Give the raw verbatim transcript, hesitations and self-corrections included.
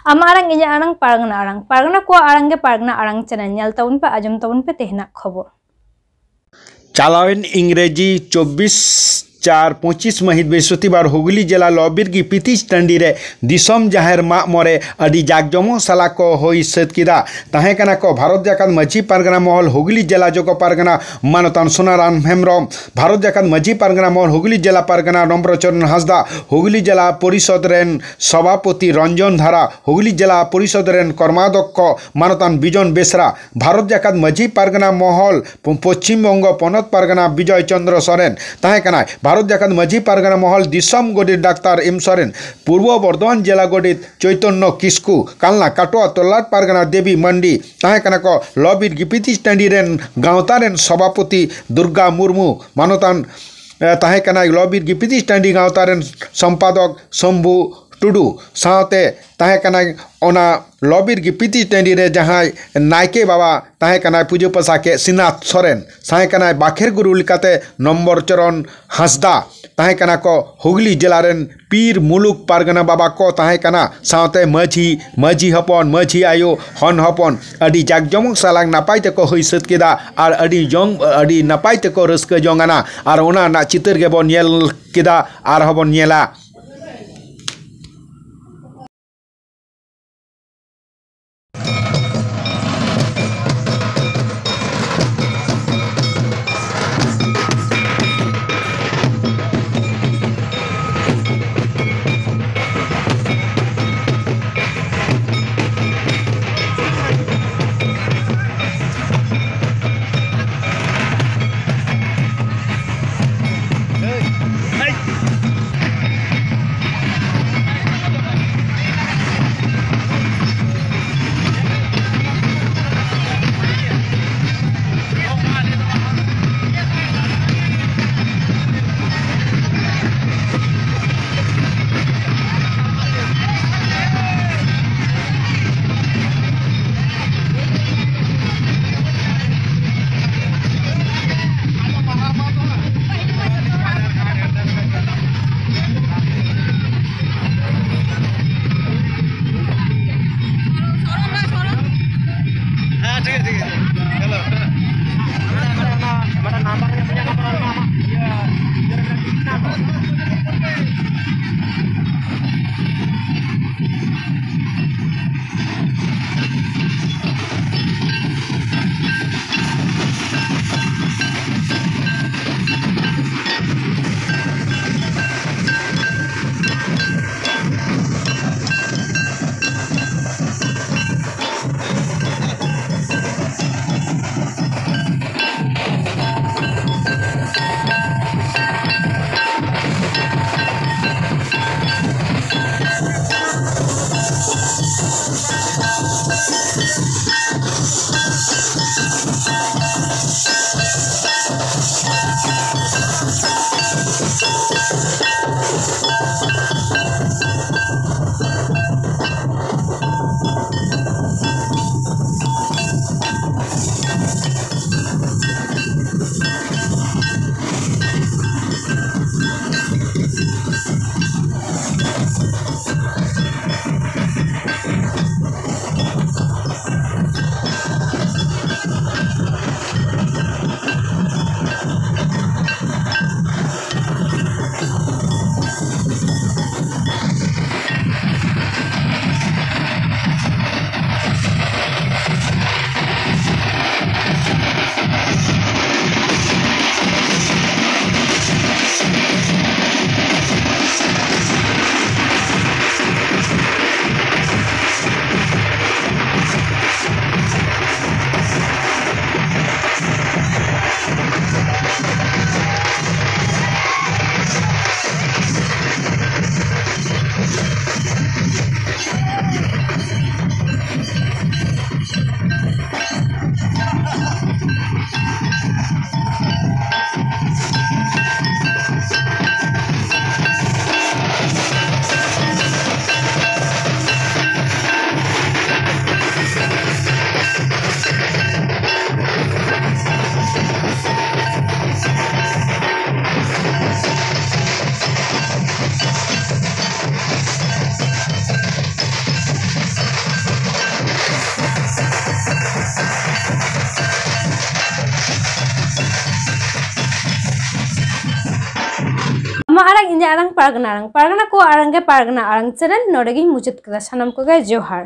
ᱟᱢᱟᱜ ᱟᱲᱟᱝ, ᱤᱧᱟᱹᱜ ᱟᱲᱟᱝ, ᱯᱟᱨᱜᱟᱱᱟ ᱟᱲᱟᱝ᱾ ᱯᱟᱨᱜᱟᱱᱟ ᱠᱚᱣᱟᱜ ᱟᱲᱟᱝ ᱜᱮ ᱯᱟᱨᱜᱟᱱᱟ ᱟᱲᱟᱝ ᱪᱮᱱᱮᱞ᱾ ᱧᱮᱞ ᱛᱟᱵᱚᱱ ᱯᱮ, ᱟᱸᱡᱚᱢ ᱛᱟᱵᱚᱱ ᱯᱮ ᱛᱮᱦᱮᱧᱟᱜ ᱠᱷᱚᱵᱚᱨ᱾ ᱪᱟᱞᱟᱣᱮᱱ ᱤᱝᱨᱮᱡᱤ ᱪᱚᱵᱵᱤᱥ ᱪᱟᱨ ᱯᱚᱸᱪᱤᱥ ᱢᱟᱹᱦᱤᱛ ᱵᱨᱤᱦᱚᱥᱯᱚᱛᱤᱵᱟᱨ ᱦᱩᱜᱽᱞᱤ ᱡᱮᱞᱟ ᱞᱚᱵᱤᱨᱜᱤ ᱯᱤᱛᱤᱡ ᱴᱟᱺᱰᱤ ᱨᱮ ᱫᱤᱥᱚᱢ ᱡᱟᱦᱮᱨ ᱢᱟᱜ ᱢᱚᱬᱮ ᱟᱹᱰᱤ ᱡᱟᱠ ᱡᱚᱢᱚᱠ ᱥᱟᱞᱟᱜ ᱠᱚ ᱦᱩᱭ ᱥᱟᱹᱛ ᱠᱮᱫᱟ᱾ ᱛᱟᱦᱮᱸ ᱠᱟᱱᱟ ᱠᱚ ᱵᱷᱟᱨᱚᱛ ᱡᱟᱠᱟᱛ ᱢᱟᱹᱡᱷᱤ ᱯᱟᱨᱜᱟᱱᱟ ᱢᱚᱦᱚᱞ ᱦᱩᱜᱽᱞᱤ ᱡᱮᱞᱟ ᱡᱚᱜᱚ ᱯᱟᱨᱜᱟᱱᱟ ᱢᱟᱱᱚᱛᱟᱱ ᱥᱳᱱᱟᱨᱟᱢ ᱦᱮᱢᱵᱨᱚᱢ, ᱵᱷᱟᱨᱚᱛ ᱡᱟᱠᱟᱛ ᱢᱟᱹᱡᱷᱤ ᱯᱟᱨᱜᱟᱱᱟ ᱢᱚᱦᱚᱞ ᱦᱩᱜᱽᱞᱤ ᱡᱮᱞᱟ ᱯᱟᱨᱜᱟᱱᱟ ᱰᱚᱢᱵᱨᱚᱪᱚᱨᱚᱱ ᱦᱟᱸᱥᱫᱟ, ᱦᱩᱜᱽᱞᱤ ᱡᱮᱞᱟ ᱯᱚᱨᱤᱥᱚᱫᱽ ᱨᱮᱱ ᱥᱚᱵᱷᱟᱯᱚᱛᱤ ᱨᱚᱧᱡᱚᱱ ᱫᱷᱟᱨᱟ, ᱦᱩᱜᱽᱞᱤ ᱡᱮᱞᱟ ᱯᱚᱨᱤᱥᱚᱫᱽ ᱨᱮᱱ ᱠᱚᱨᱢᱟᱫᱷᱚᱠᱠᱷᱚ ᱢᱟᱱᱚᱛᱟᱱ ᱵᱤᱡᱚᱱ ᱵᱮᱥᱨᱟ, ᱵᱷᱟᱨᱚᱛ ᱡᱟᱠᱟᱛ ᱢᱟᱹᱡᱷᱤ ᱯᱟᱨᱜᱟᱱᱟ ᱢᱚᱦᱚᱞ ᱯᱚ-, ᱯᱚᱪᱷᱤᱢ ᱵᱚᱝᱜᱚ ᱯᱚᱱᱚᱛ ᱯᱟᱨᱜᱟᱱᱟ ᱵᱤᱡᱚᱭ ᱪᱚᱱᱫᱨᱚ ᱥᱚᱨᱮᱱ ᱛᱟᱦᱮᱸ ᱠᱟᱱᱟᱭ᱾ ᱵᱷᱟᱨᱚᱛ ᱡᱟᱠᱟᱛ ᱢᱟᱹᱡᱷᱤ ᱯᱟᱨᱜᱟᱱᱟ ᱢᱚᱦᱚᱞ ᱫᱤᱥᱚᱢ ᱜᱚᱰᱮᱛ ᱰᱟᱠᱛᱟᱨ ᱮᱢ ᱥᱚᱨᱮᱱ, ᱯᱩᱨᱵᱚ ᱵᱚᱨᱫᱷᱚᱢᱟᱱ ᱡᱮᱞᱟ ᱜᱚᱰᱮᱛ ᱪᱳᱭᱛᱚᱱᱱᱚ ᱠᱤᱥᱠᱩ, ᱠᱟᱞᱱᱟ ᱠᱟᱴᱳᱣᱟ ᱛᱚᱞᱞᱟᱴ ᱯᱟᱨᱜᱟᱱᱟ ᱫᱮᱵᱤ ᱢᱟᱱᱰᱤ ᱛᱟᱦᱮᱸ ᱠᱟᱱᱟ ᱠᱚ᱾ ᱞᱚᱵᱤᱨ ᱜᱤᱯᱤᱛᱤᱡ ᱴᱟᱺᱰᱤ ᱨᱮᱱ ᱜᱟᱶᱛᱟ ᱨᱮᱱ ᱥᱚᱵᱷᱟᱯᱚᱛᱤ ᱫᱩᱨᱜᱟ ᱢᱩᱨᱢᱩ, ᱢᱟᱱᱚᱛᱟᱱ, ᱮ, ᱛᱟᱦᱮᱸ ᱠᱟᱱᱟᱭ ᱞᱚᱵᱤᱨ ᱜᱤᱯᱤᱛᱤᱡ ᱴᱟᱺᱰᱤ ᱜᱟᱶᱛᱟ ᱨᱮᱱ ᱥᱚᱢᱯᱟᱫᱚᱠ ᱥᱚᱢᱵᱷᱩ ᱴᱩᱰᱩ, ᱥᱟᱶᱛᱮ ᱛᱟᱦᱮᱸ ᱠᱟᱱᱟᱭ ᱚᱱᱟ ᱞᱚᱵᱤᱨ ᱜᱤᱯᱤᱛᱤᱡ ᱴᱟᱺᱰᱤ ᱨᱮ ᱡᱟᱦᱟᱸᱭ ᱱᱟᱭᱠᱮ ᱵᱟᱵᱟ ᱛᱟᱦᱮᱸ ᱠᱟᱱᱟᱭ ᱯᱩᱡᱟᱹ ᱯᱟᱥᱟ ᱠᱮᱫ ᱥᱤᱱᱟᱛ ᱥᱚᱨᱮᱱ, ᱛᱟᱦᱮᱸ ᱠᱟᱱᱟᱭ ᱵᱟᱠᱷᱮᱨ ᱜᱩᱨᱩ ᱞᱮᱠᱟᱛᱮ ᱱᱚᱢᱵᱚᱨ ᱪᱚᱨᱚᱱ ᱦᱟᱸᱥᱫᱟ, ᱛᱟᱦᱮᱸ ᱠᱟᱱᱟ ᱠᱚ ᱦᱩᱜᱽᱞᱤ ᱡᱮᱞᱟ ᱨᱮᱱ ᱯᱤᱨ ᱢᱩᱞᱩᱠ ᱯᱟᱨᱜᱟᱱᱟ ᱵᱟᱵᱟ ᱠᱚ ᱛᱟᱦᱮᱸ ᱠᱟᱱᱟ, ᱥᱟᱶᱛᱮ ᱢᱟᱹᱡᱷᱤ, ᱢᱟᱹᱡᱷᱤ ᱦᱚᱯᱚᱱ, ᱢᱟᱹᱡᱷᱤ ᱟᱭᱳ, ᱦᱚᱱ ᱦᱚᱯᱚᱱ ᱟᱹᱰᱤ ᱡᱟᱠ ᱡᱚᱢᱚᱠ ᱥᱟᱞᱟᱜ ᱱᱟᱯᱟᱭ ᱛᱮᱠᱚ ᱦᱩᱭ ᱥᱟᱹᱛ ᱠᱮᱫᱟ ᱟᱨ ᱟᱹᱰᱤ ᱡᱚᱝ, ᱟᱹᱰᱤ ᱱᱟᱯᱟᱭ ᱛᱮᱠᱚ ᱨᱟᱹᱥᱠᱟᱹ ᱡᱚᱝ ᱟᱱᱟ᱾ ᱟᱨ ᱚᱱᱟ ᱨᱮᱱᱟᱜ ᱪᱤᱛᱟᱹᱨ ᱜᱮᱵᱚᱱ ᱧᱮᱞ ᱠᱮᱫᱟ, ᱟᱨᱦᱚᱸ ᱵᱚᱱ ᱧᱮᱞᱟ᱾ ᱟᱲᱟᱝ, ᱤᱧᱟᱹᱜ ᱟᱲᱟᱝ, ᱯᱟᱨᱜᱟᱱᱟ ᱟᱲᱟᱝ, ᱯᱟᱨᱜᱟᱱᱟ ᱠᱚ ᱟᱲᱟᱝ ᱜᱮ ᱯᱟᱨᱜᱟᱱᱟ ᱟᱲᱟᱝ ᱪᱮᱱᱮᱞ ᱱᱚᱰᱮ ᱜᱤᱧ ᱢᱩᱪᱟᱹᱫ ᱠᱮᱫᱟ᱾ ᱥᱟᱱᱟᱢ ᱠᱚᱜᱮ ᱡᱚᱦᱟᱨ᱾